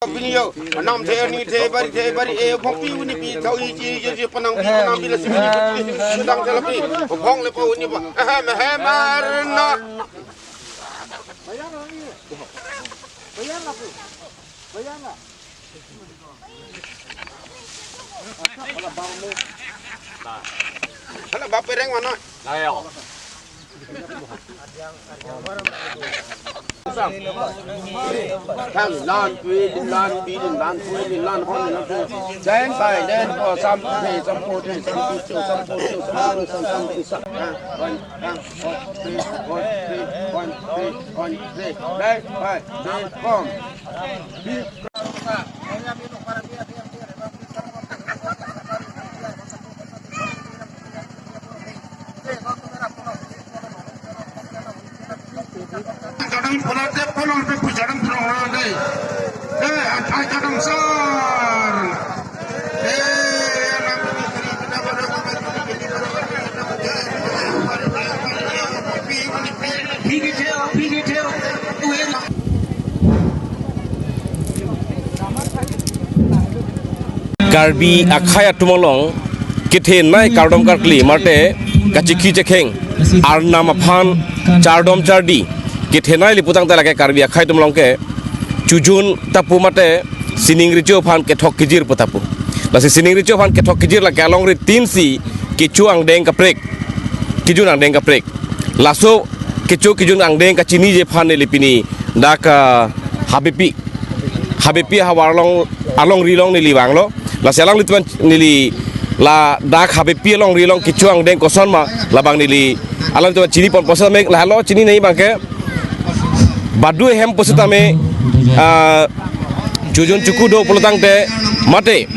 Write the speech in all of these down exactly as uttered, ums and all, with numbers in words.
Pini yo, anam the ni the bari the bari e bhong pi uni pi thau i ji ji ji panang pi panang pi la si pi pi pi dang jala pi bhong le po uni po. Ahem ahem arna. Hala bap pereng mana? Ayo. Thang lan tui din lan pi din lan tui din lan hon din lan tui. Then by then po sam the sam po the sam pi chu sam po chu sam po sam sam pi sa. Thang, thang, thang, hot, three, hot, three, hot, three, hot, three. Then by then po. Jadang pulang te, pulang te, pu jadang pulang orang deh. Eh, antai jadang sar. Eh, anak. Karbi akhei atum along kethenei kardom karkli mate kachikhi chekheng arnam aphan chardom chardi kethenei le putangte lake Karbi akhei atum along ke chojun ta pu mate sining recho aphan kethok kejir pu ta pu. Lasi sining recho aphan kethok kejir lake alongri tin si kecho angdeng kaprek, kejun angdeng kaprek. Laso kecho kejun angdeng kachiniji aphan neli pini dak, ah, Habepi, Habepi ahavar along, alongri along neli vanglo. Lasi alanglitum aphan neli ladak Habepi alongri along kecho angdeng koson ma labang neli alanglitum aphan chiniponpo setame lahelo chininei abangke badu ahem pusitame, ah, chojun choko do pulotangte mate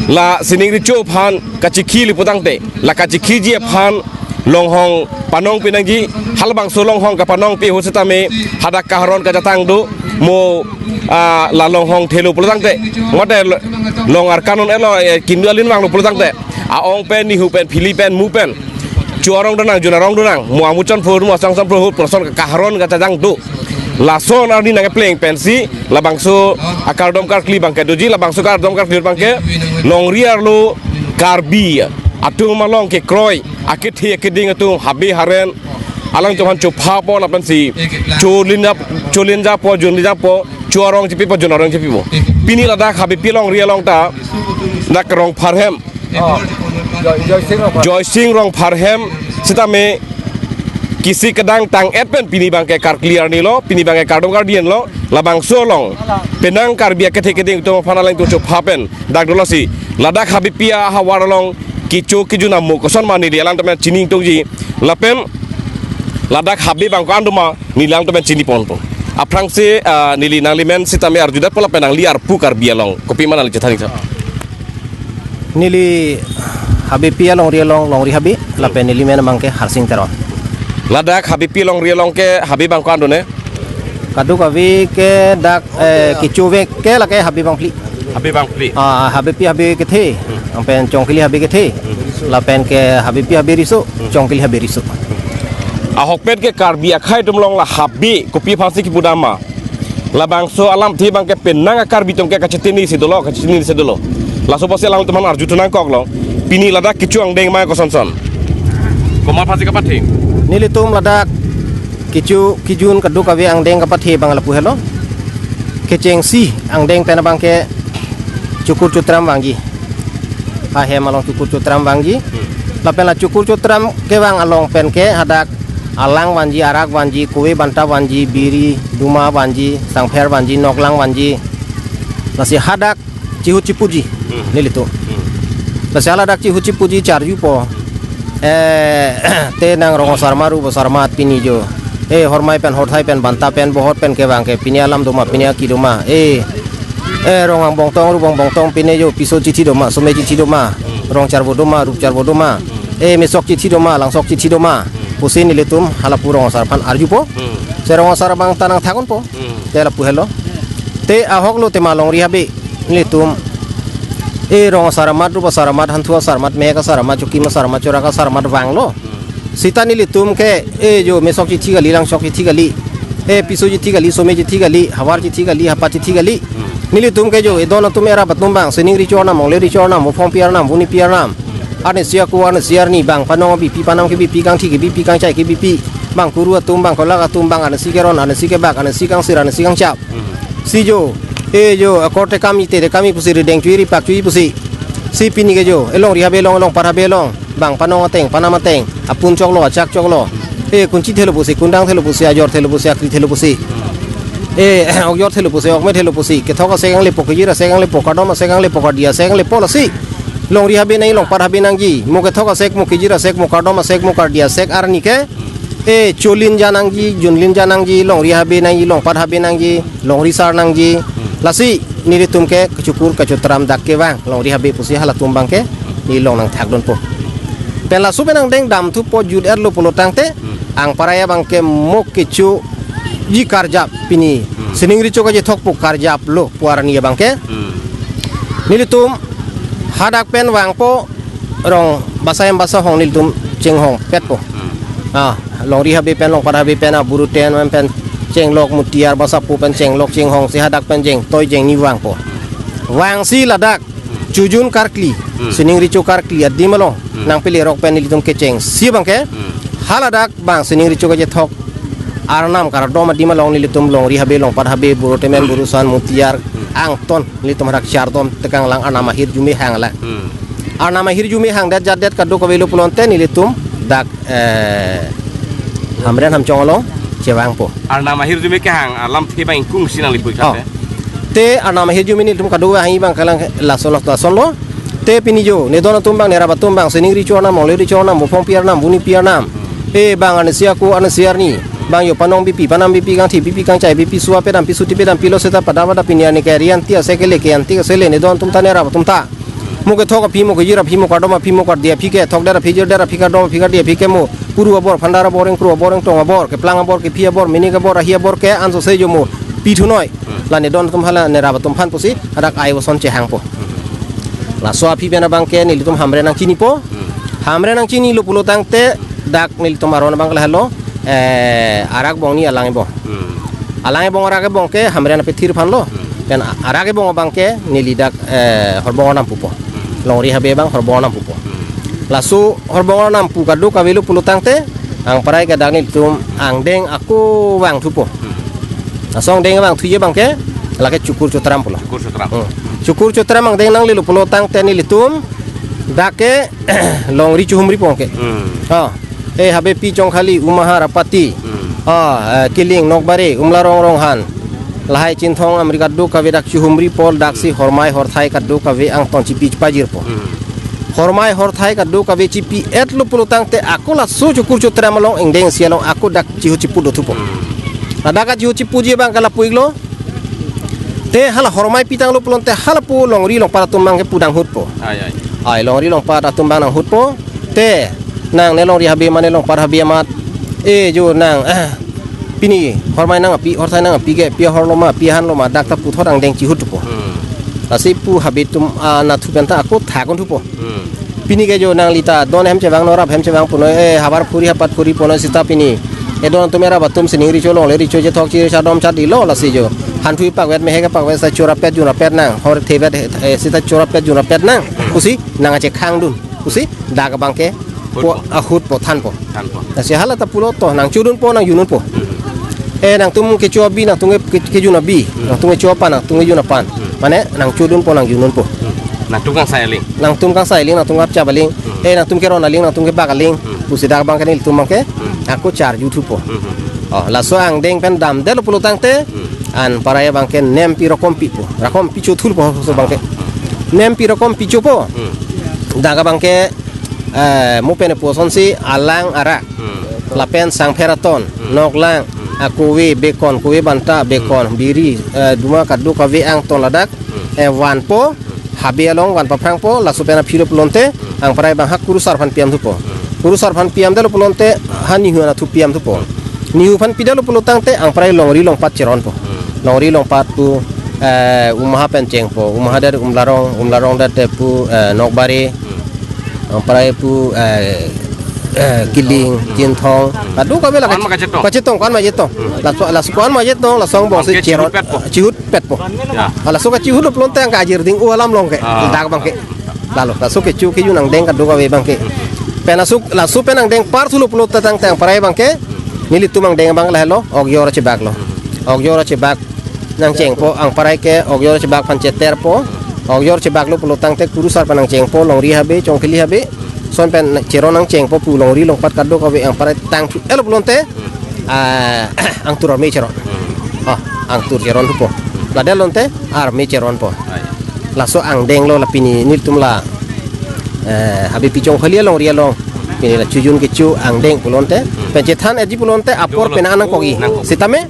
la sining recho aphan kachikhi le putangte la kachikhiji aphan longhong panong pinangji, halabangso longhong kapanong pi ahut setame hadak kaharon kachetong do mo, ah, la longhong thelo pulotangte mate lo-, long arkan un-elo, eh, kindu alin vanglo pulotangte a-ong pen, nihu pen, phili pen, mu pen, cho arong donang, jun arong donang, mo amu chonphur, mo asong chonphur ahut puson kaharon kachetong do. Lason arni nangkepleng pensi labangso akardom karkli abangke doji, labangso akardom karkli abangke longri arlo Karbi atum along kekroi akethe akeding atum habe haren alangtum aphan chophapo lapensi cholinjap, cholinjappo, junlinjappo, cho arong chepipo, jun arong chepipo. Pini ladak Habepi alongri along ta dak Rongpharhem, oh, Joy, Joy Sing Rongphar. Joy Sing Rongpharhem setame kisi kedang tang-et pen pini abangke karkli arni lo, pini abangke kardom karkli an lo, labangso along penang Karbi akethe akeding atum aphan alangtum chopha pen dak dolosi ladak Habepi ahavar along kecho kejun amo koson ma neli alangtum aphan chini tongji lapen ladak Habe abang ko-an do ma neli alangtum aphan chiniponpo. Aphrangsi, ah, neli nanglimen setame arjudet po lapen nangli arpu Karbi along kopi ma nangli chethan ik tha. Neli Habepi alongri along, longri Habe, lapen neli men abangke Harsing Teron. Ladak Habepi alongri along ke habe abang ko-an do ne? Kadokave ke dak, eh, kecho ave ke lake habe abang phli. Habe abang phli. Ah, Habepi habe kethe, hmm, lapen Chongkili habe kethe, hmm, lapen ke Habepi habe riso, hmm, Chongkili habe riso. Ahokpet ke Karbi akhei atum along la habe kopi aphansi kipudam ma? Labangso alamthe abangke penang a-Karbi atum ke kachetini si dolo, kachetini si dolo. Laso apotsi alangtum aphan arjuthunang koklo. Pini ladak kecho angdeng ma kosonson? Komat aphansi kapathe? Nelitum ladak kecho kejun kadokave angdeng kapathe abang lapu helo. Kechengsi angdeng pen abangke chokur chotram vangji. Ahem along chokur chotram vangji. Hmm. Lapen la chokur chotram kevang along pen ke hadak alang vanji, arak vanji, kove banta vanji, biri duma vanji, sangpher vanji, noklang vanji. Lasi hadak chihut chipuji, hmm, nelitum. Hmm. Lasi haladak chihut chipuji charjupo. Eh, te nang rong asarmat, rup asarmat pini jo. Eh, hormai pen, horthai pen, banta pen, bohot pen kevang ke pini alam doma, pini aki doma. Eh, eh, rong angbongtong, rup angbongtong pini jo, piso chithi doma, some chithi doma, rong charvo doma, rup charvo doma. Eh, mesok chithi doma, langsok chithi doma. Pusi nelitum halapu rong asar aphan arjupo. Hmm. Se rong asar abang ta nangthak unpo. Hmm. Te lapu helo. Te ahok lo tema longri habe nelitum. Eh, rong asarmat, rup asarmat, hanthu asarmat, mehek asarmat, chokim asarmat, chorak asarmat vanglo. Hmm. Seta nelitum ke, eh, jo mesok chithi kali, langsok chithi kali, eh, piso chithi kali, some chithi kali, havar chithi kali, hapat chithi kali. Hmm. Nelitum ke jo, edon atum erap atum abang, sining recho arnam, mongle recho arnam, vophongpi arnam, vonipi arnam. Arnisi ako, arnisi arni, bang panong kebipi, panam kebipi, kangthi kebipi, kangchai kebipi. Bang kuru atum, bang kolak atum, bang arnisi keron, arnisi kebak, arnisi kangsir, arnisi kangchap. Hmm. Si jo, e jo, akorte kam ite, te kam i pusi, rideng chui, ripak chui pusi. Si pini ke jo, elongri habe along, elongpat habe along. Bang panong ateng, panam ateng, apun choklo, achak choklo. E kunchi thelo pusi, kundang thelo pusi, ajor thelo pusi, akri thelo pusi. E okjor thelo pusi, okme thelo pusi. Kethok asek ang lepo, kejir asek ang lepo, kardom asek ang lepo, kardi asek ang lepo lasi. Longri habe nangji, longpat habe nangji. Mo kethok asek, mo kejir asek, mo kardom asek, mo kardi asek arni ke. E cholin ja nangji, junlin ja nangji, longri habe nangji, longpat habe nangji, longri sar nangji. Hmm. Lasi nelitum ke kechukur kachotram dak kevang, longri habe pusi halatum abang ke neli long nangthakdunpo. Pen laso pen angdeng damthupo, jut-etlo pulo tangte, hmm, angparai abang ke mo kechoji karjap pini. Hmm. Sining recho kachethok pu karjaplo pu arni abang ke. Hmm. Nelitum hadak pen vangpo, rong basa hem basa hong nelitum chenghongpetpo. Hmm. Ah, longri habe pen, longpat habe pen, aburu ten pen, pen chenglok, mutiar basa pu pen chenglok chenghong si hadak pen jeng toi jeng ni vangpo. Vangsi ladak chojun karkli, hmm, sining recho karkli adim along, hmm, nangpele rok pen nelitum kechengsi abang ke, hmm, haladak bang sining recho kachethok arnam kardom adim along nelitum longri habe, longpat habe, buru temen, hmm, buru san, mutiar, hmm, angton nelitum hadak chardom tekang lang, arnam ahirjume hang lang. Hmm. Arnam ahirjume hangdet jatdet kadokave lo pulote nelitum dak, eh, Hamren Hamchong along chevangpo. Arnam ahirjume kehang alamthe abang ingkung si nangli pu. Oh. Kate. Te arnam ahirjume nelitum kadokave hang abang kelang lason lo, lasonlo. Te pini jo, nedon atum abang, nerap atum abang, sining recho arnam, mongle recho arnam, vophongpi arnam, vonipi arnam. E bang arnisi ako, arnisi arni. Bang jo panong bipi, panam bipi, kangthi bipi, kangchai bipi, su-apet dam, pisu tipe dam, pilo seta pada pada pini arni ke rianti asek kele, keanti asek kele, nedon atum ta, nerap atum ta. Mo kethok aphi, mo kejir aphi, mo kardom aphi, mo kardi aphi, kethokdet aphi, jirdet aphi, kardom aphi, kardi aphi ke mo kuru abor, phandar abor, ingkro abor, ingtong abor, keplang abor, kephi abor, minik abor, ahi abor ke ansose jo mo pithu noi. Hmm. La nedon atum hala nerap atum aphan pusi hadak ai boson chehangpo. Hmm. Laso aphi pen abang ke nelitum Hamren nangchinipo. Hmm. Hamren nangchinilo pulo tangte dak nelitum aron abang ke lahelo, eh, Arak Bongni Alang Ebong. Hmm. Alang Ebong Arak Ebong ke Hamren apethir aphanlo. Hmm. Pen Arak Ebong abang ke neli dak, eh, Horbong arnam pupo. Hmm. Longri habe abang Horbong arnam pupo. Hmm. Laso Horbong arnam pu kadokave lo pulo tangte, angparai ke dak nelitum angdeng ako vangthupo. Hmm. Laso angdeng vangthuji abang ke, lake chukur chotram pulo. Chukur chotram. Hmm. Chukur chotram angdeng nanglelo pulo tangte nelitum dak ke longri chuhumripo ke. Hmm. Ah, e Habepi, Chongkhali, Umahar, Apati. Hmm. Ah, eh, Kiling, Nokbare, Umlarong, Ronghan. Lahai Chinthong, Amri kadokave dak chuhumripo, daksi hormai horthai kadokave angton chipi chipajirpo. Hmm. Hormai horthai kadokave chipi-etlo pulo tangte ako laso chukur chotram along, angdeng isi along ako dak chihut chiput dothupo. Hmm. Ladak chihut chiputji abang ke lapu-iklo. Te hala hormai pitanglo pulote halapu longri longpat atum abang ke pu nanghutpo. Ai, ai. Ai, longri longpat atum abang nanghutpo. Te nang ne longri habe mane longpat habe amat. E jo nang, ah, pini hormai nangpi, horthai nangpi ke, pi ahorlo ma, pi ahanlo ma, dak ta puthot angdeng chihutpo. Hmm. Lasi pu habe atum, ah, nathu pen ta ako thakon thupo. Hmm. Pini ke jo nangli ta don hem chevang, norap hem chevang punoi, eh, havar phuri hapat phuri punoi seta pini. Edon atum erap atum sining recho, longle recho chethok, chiri chardom chardilo lasi jo. Hanthu pakvet, mehek pakvet, seta chorapet junrapet nang. Hor thevet, eh, seta chorapet junrapet nang. Pusi nang achekhangdun. Pusi dak abang ke Hutpo. Po, ahutpo, thanpo. Thanpo. Lasi hala ta pulo to, nangchodunpo, nangjununpo. Hmm. Eh, nangtum kecho abi, nangtum ke, ke, kejun abi. Hmm. Nangtum kecho apan, nangtum kejun apan. Hmm. Mane nangchodunpo, nangjununpo. Hmm. Nangtum kangsai aling. Nangtum kangsai aling, nangtum kapchap aling. Hmm. Eh, nangtum keron aling, nangtum kebak aling. Hmm. Pusi dak abang ke nelitum abang ke, hmm, ako charjuthupo. Hmm, hmm, hmm. Oh, laso angdeng pen damdetlo pulo tangte, hmm, anparai abang ke nempi rokom pipo. Rokom pichothulpo laso abang ke. Hmm. Nempi rokom pichopo. Hmm. Dak abang ke, eh, mo pen pu asonsi alang arak. Hmm. Lapen sangpher aton, hmm, noklang, hmm, akove, bekon, kove banta, bekon, hmm, biri, eh, duma kadokave angton ladak, hmm, eh, vanpo, habe along van paphrangpo, laso pen aphi lo pulote, hmm, angparai abang ha kurusar aphan piamthupo. Hmm. Kurusar aphan piamdetlo pulote, ha nihu anatthu piamthupo. Hmm. Nihu aphan pidetlo pulo tangte, angparai longri longpat cheronpo. Hmm. Longri longpat pu, eh, Umaha pen chengpo. Umaha det Umlarong, Umlarong det te pu, eh, Nokbare. Hmm. Angparai pu, eh, eh, Kiling, Chinthong, kadokave la ko-an ma kachetong? Kachetong, ko-an ma chetong. Laso, laso ko-an ma chetong, laso angbong si Anke cheron, chihut petpo? Chihut petpo. Ya. Ah, laso kachihutlo pulote angke ajir ding-u alam along ke. Ah. Dak abangke. Lalo, laso kecho kejun angdeng kadokave abangke. Pen laso, laso pen angdeng par thulo pulote tangte angparai abangke, nelitum angdeng abang lahelo, ok jor chebaklo. Ok jor chebak nangchengpo, angparai ke ok jor chebak aphan cheterpo. Ok jor chebaklo pulo tangte kurusar pen nangchengpo, longri habe, chongphili habe. Lason pen cheron nangchengpo pu longri longpat kadokave angparai tangthu-etlo pulote, ah, angtur arme cheron. Ah, angtur cheron thupo. Ladak pulote arme cheronpo. Laso angdenglo la pini nelitum la, eh, habe pi chongphili alongri along. Pini la chojun kecho angdeng pulote. Pen chethan-etji pulote apor pen nangkokji. Nangkok. Sitame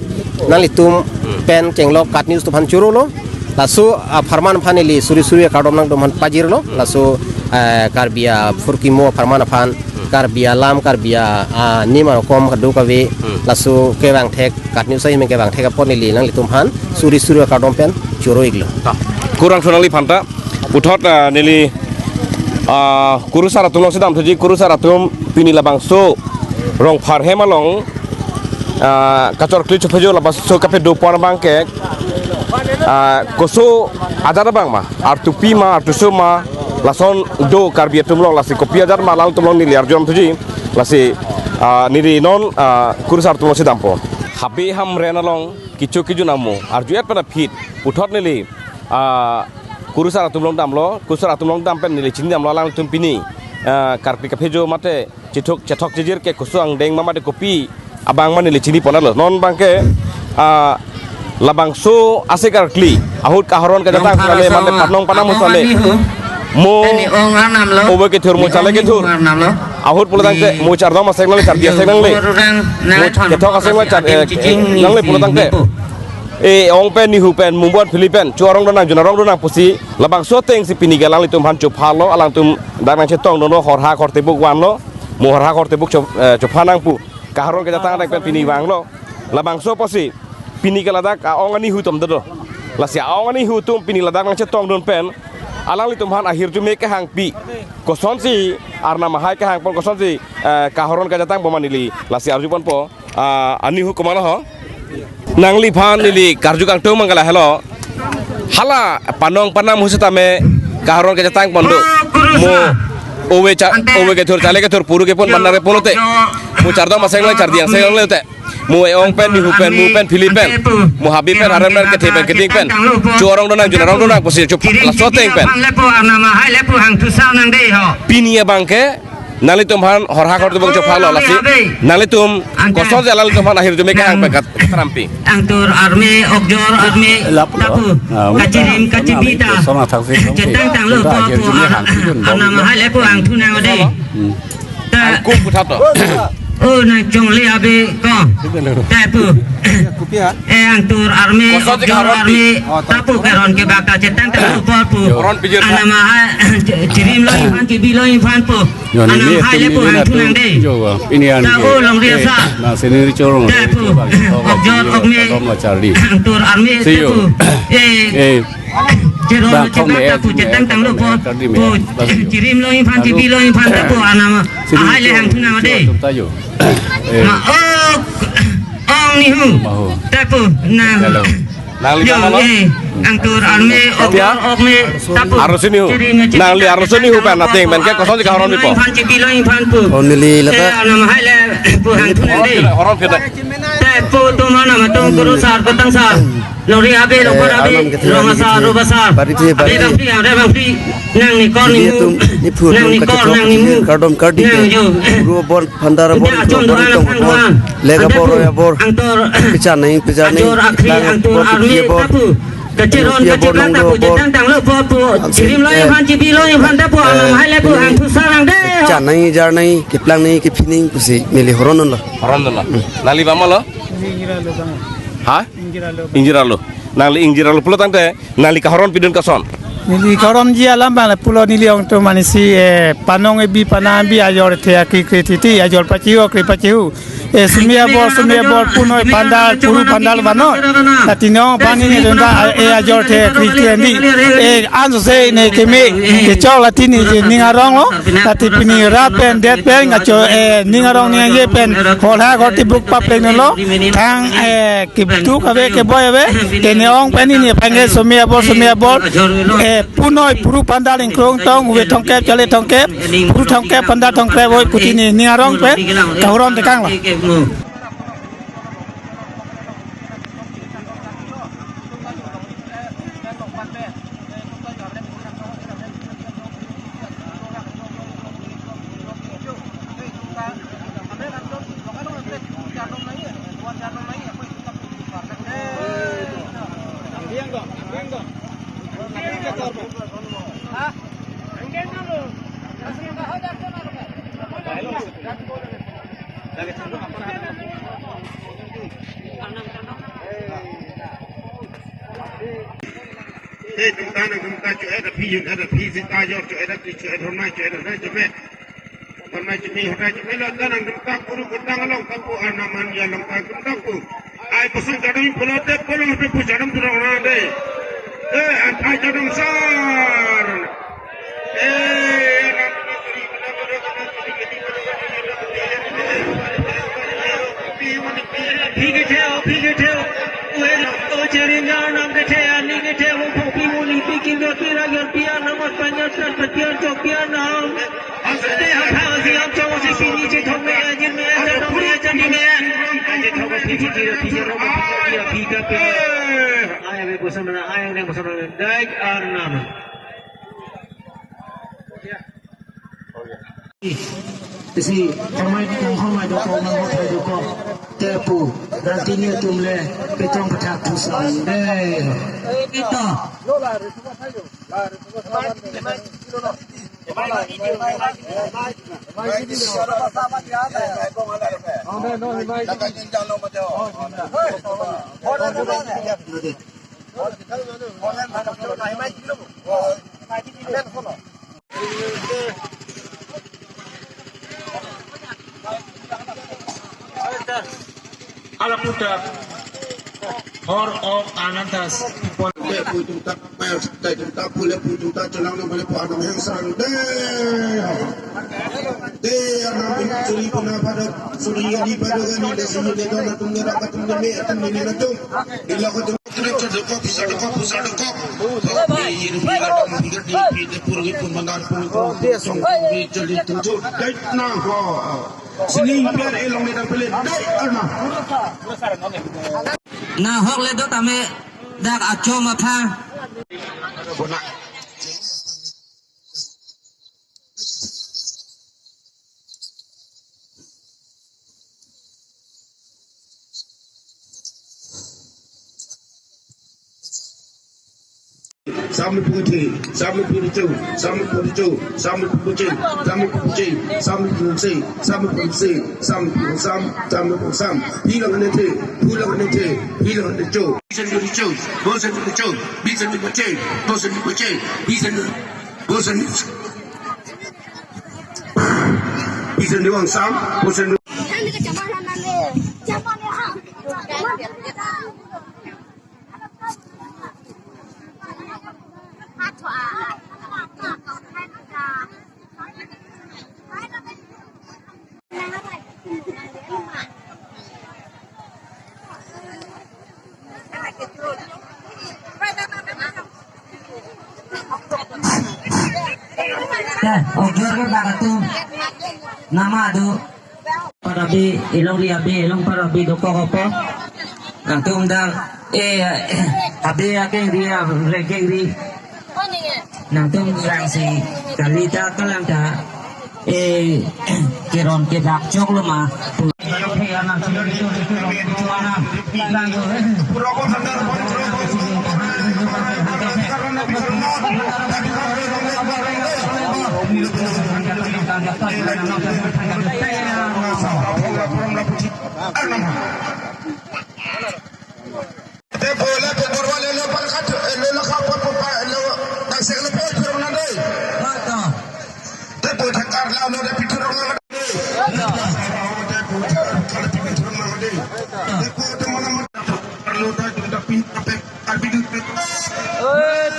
nanglitum pen chenglok KAT News atum aphan chorolo. Laso apharman aphan neli suri suri akardom nangdom aphan pajirlo. Laso, eh, Karbi aphurkimo apharman aphan, Karbi alam, Karbi a, a, nim arokom kadokave. Laso kevang thek, KAT News ahin kevang thek apot neli nanglitum aphan suri suri akardom pen choro-iklo. Ta. Kurvangthu nangliphan ta. Puthot, ah, neli, ah, kurusar atum alongsi damthuji, kurusar atum pini labangso Rongphar hem along, ah, kachorkli chophajo labangso kapedo pon abangke, ah, koso ajat abang ma, artupi ma, artuso ma, lason do Karbi atum along, lasi kopi ajat ma alangtum along neli arju damthuji, lasi, ah, neli non, ah, kurusar atum alongsi dampo. Habe Hamren along kecho kejun amo arju-et pen aphi puthot neli, ah, kurusar atum along damlo, kurusar atum along dam pen neli chinidamlo alangtum pini, ah, karkli kaphajo mate chethok chethok chijir ke koso angdeng ma mate kopi abang ma neli chiniponlo. Non abangke, ah, labangso ase karkli ahut kahoron kajatang sale mate panong panam sale, mo ove kethur mo chale kethur ahut pulo tangte mo chardom asek nangle, chardi asek nangle, mo chethok asek nangle, char, eh, nangle pulo tangte, e-ong pen, nihu pen, mumbu pen, phili pen, cho arong donang, jun arong donang pusi labangso atengsi pini ke alanglitum aphan chophalo, alangtum dak nangchetongdunlo, horhak hortebuk vanlo, mo horhak hortebuk cho, eh, chopha nang pu kahoron kajatang adang pen pini vanglo. Labangso pusi pini ke ladak a-ong anihu atum dodo. Lasi a-ong anihu atum pini ladak nangchetongdun pen alanglitum aphan ahirjume kehangpi, kosonsi Arnam ahai kehang pon, kosonsi, eh, kahoron kajatang pon ma neli lasi arju ponpo. Ah, anihu komatlo ho? Nangliphan neli karju kangtung abang ke lahelo. Hala panong panam ahut sitame kahoron kajatang pon do. Mo ove cha, ove kethur chale kethur puru kepon bandar kepon lote, mo chardom asek nangle, chardi asek nangle te, mo e-ong pen, nihu pen, mu pen, phili pen, mo habe pen, harem pen, kethe pen, keding pen, cho arong donang, jun arong donang pusi cho laso ateng pen. Lepo Arnam ahai lepo hangthusar nangde ho. Pini abangke nanglitum aphan horhak hortebuk chophalo, lasi nanglitum kosonsi alanglitum aphan ahirjume kehang pen katrampi. Angtur arme, ok jor arme, lapu tapu, ah, kachirim, ah, kachibi ta. Kosong athak si kosong. Chetangtanglo ta po, ahirjume po, hang, ah, Arnam ahai lepo hangthu nang ode. Hmm. Ta angku puthato. O nangchongle abe ko. Tapu. Eh, angtur arme, kosonsi ok jor kahoron arme, pi, oh, ta, tapu kahoron kebak ta chetangtanglo po pu. Kahoron pijir ta. Arnam ahai chirimlo iphan, chibilo iphan po. Arnam ahai lepo hangthu nangde. Ini an ta ke, o longri asa. Na sini ri chorong. Tapu. Ok jor ok me. Angtur arme tapu. Eh. Eh. Cheron bang chebak tapu chetangtanglo po. Chirimlo iphan, chibilo iphan tapu Arnam ahai le hangthu nangde. Eh. Ma ok. Ong nihu. Mahu. Tapu. Na. Hello. Nangli yo, kamalo? Eh, angtur arme, ok, ya? Ok me, tapu. Arloso nihu. Nangli arloso nihu pen ateng pen ke kosonsi kahoron pipo? Iphan chibilo iphan pu. Oh, neli lata. Eh, Arnam ahai lepo hangthu nangde. Horon phe, horon phe. Tapu atum Arnam atum kurusar kotang sar. Longri abe, longpar abe, eh, Arnam kethe rong asar, rong asar. Bari phe, bari phe. Abe bangphi, abe bangphi. Nang ni kor ni mu. Nang ni kor, nang ni mu. Kardom kardi. Nang yo. Guru bon. Phandar abor, ante achom do-an aphan do-an. Lega bor, ya bor. Angtur. Pechan nai, pechan nai. Angtur akhri, angtur arme tapu. Kacheron, kacheron tapu, chetangtanglo po, po. Chirimlo iphan, chibilo iphan tapu, Arnam ahai lepo hangthusar nangde. Pechan nai, jar nai, keplang nai, kephi nai, pusi neli horon lo. Horon lo. Hmm. Nangli bamalo? Ha? Ingjirlo. Nangli ingjirlo pulo tangte, nangli kahoron pidun koson? Neli kahoromji alam abang le pulo neli ong atum mane si, eh, panong ebi panam ebi ajor the akri kri titi ajor pachihu akri pachihu. e, sumi abor, sumi abor, punoi pandal, puru pandal vannon. Lasi non aphan neli junda, e, ajor the, kri kri andi. E, anso se ne keme, kechok lasi neli ning aronglo. Lasi pini ra pen, det pen, ngacho, e, ning arong ning aje pen, hol ha ghor tibuk paplenglo. Thang, e, keduk ave, keboi ave, te ne ong pen neli aphan ke sumi abor, sumi abor, e, punoi, puru pandal ingkrung tong, uve thomkep, chali thomkep, puru thomkep, pandal thomkep, oi, kuti neli ning arong pen, kahuron tekang lo. Te tum ta nang tum ta cho-et aphi, yun-et aphi, sita jor cho-et aphi, cho-et hornai, cho-et hornai, cho-et. Hornai cho-et, hornai cho-et, lo ta nang tum ta kuru kutang along ta pu, arnam an ya along ta tum ta pu. Ai pusung chadam pulote, pulang pe pu chadam tu rong na de. Eh, an ai chadam sar. Eh, arnam. Phi kethe, o phi kethe, o, o, o cheringa nam kethe, ani kethe, o pho pi muni pi kindo pi rayon pi arnam apanyat kan patian chok pi arnam. Te ha tha si am chok si pini chethong me ajin me aja thong me aja ni me. Aja thong phi phi phi phi phi phi phi phi phi. Ai ave bosan na, ai ne bosan na. Dai arnam. Isi, hormai, hormai dokok, nang hormai dokok. Tepu, nanti ni tum le, petong petak pusang. Deh. Kita. Ala puta. Hor of Anantas. Pon de pu tum ta, pai ta tum ta, pu le pu tum ta, chelang na bale pu adam heng sang de. De anam bin suri puna pada, suri yadi pada gani de suri de dona tum ne raka tum ne me atum ne ne na tum. Ila ko tum. Tum tum tum, pisa tum, pisa tum. Pi, pi, pi, pi, pi, pur, pi, pun, mangan, pun, pun, pun, song, pi, jali, tum, tum. Dai na ho. Sini biar elong ni dang pele dai arna. Nahok le do tame dak acho matha. Sami puti, sami puti, sami puti, sami puti, sami puti, sami puti, sami puti, sami puti, sami puti, sami puti, sami. Hilang ane te, hilang ane te, hilang ane cho. Bisan puti cho, bosan puti cho, bisan puti cho, bosan puti cho, bisan, bosan. Bisan diwang sam, bosan. Te, ojor ke bagatum. Nama do. Parabi, ilong ri abi, ilong parabi dokok opo. Nangtum dang, eh, abi akeng ri, rengkeng ri. Nangtum rang si kali ta kalang ta, eh, keron kebak chok lo ma. Te bola pe borwa lele palkhat, lele kha pa pa pa, lele tangsek le pe phirong na dei. Te bo thakar la no de phirong na dei.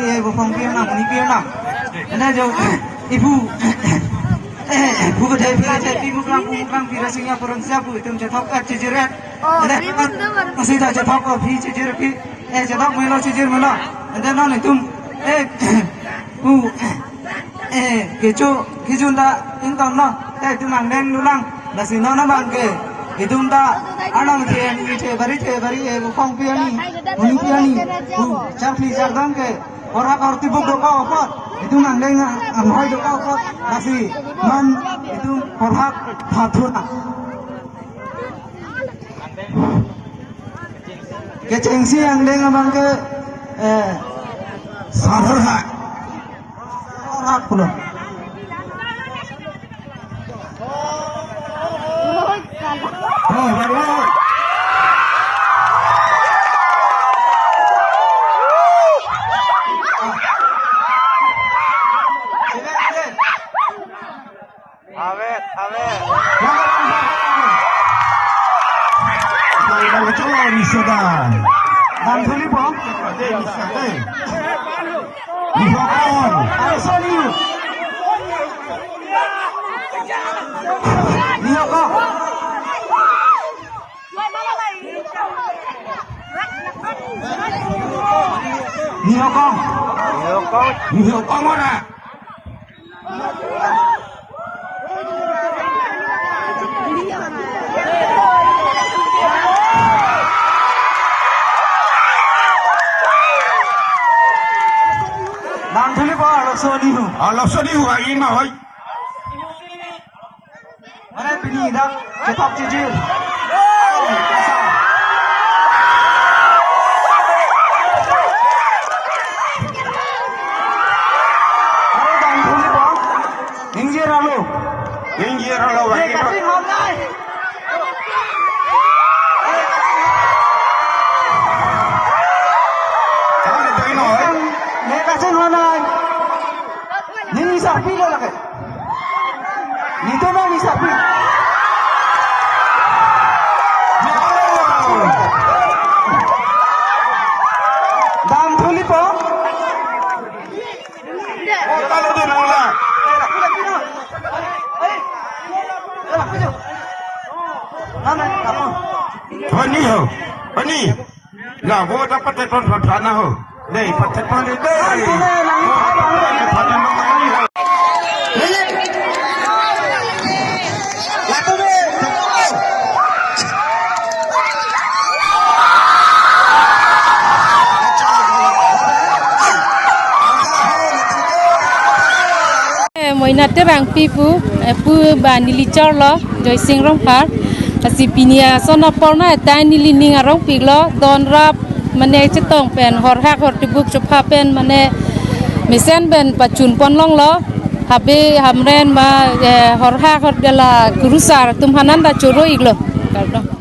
bari e, buphong pirnam, ni pirnam. Ene jo, ibu, eh, bu kedai pi, kedai pi, muklang, muklang, pira singya, kurang siap, itum chethok, eh, chijir, eh. Oh, ene, ibu kedai baru. Masih tak chethok, oh, pi, chijir, pi. Eh, chethok melo, chijir melo. Ene non itum, eh, bu, eh, kecho, kijun ta, ington no. Eh, itum angdeng lulang. Lasi non abang ke, itum ta, anang the, ni the, bari the, bari, eh, buphong pi ani, huni pi ani, bu, chakli chakdam ke, porhak orti buk doka apot, itum angdeng anghoi doka apot, lasi non itum porhak phathuna. Kechengsi angdeng abang ke, eh, sarhak. Sarhak pulo. Amen, amen. Bang, bang, bang, bang. Bang, bang, bang, bang, bang. Bang, bang, bang, bang. Ni ho kong. Ayo, sorry. Ni ho kong. Ni ho kong. Ni ho kong. Ni ho kong ora. Nang thuli ba, laso nihu. Ah, laso nihu, ah, ima hoi. Mane pini dak chetok chijir. Aro dang thuli ba. Ingjir alo. Ingjir alo, eh, lagi, kaching hon nai. Kami tayo, eh. Ne kaching hon nai. Nini sarpi lo lagi. Nito na ni sarpi. Dam thuli po. Kota lo dun mula. Ani ho. Ani. La, vote dapat teton phatana ho. Dei, phatana dei. Eh, Moina Terangpi pu, eh, pu ba neli chorlo, Joysing Rongphar. Lasi pini ason apor na, eh, ta neli ning arongpik lo, don rap, mane chetong pen, horhak hortibuk chopha pen, mane mesen pen pachun pon longlo, habe hamren ma, eh, horhak hor dela kurusar atum hanan ta choro iklo. Kardom.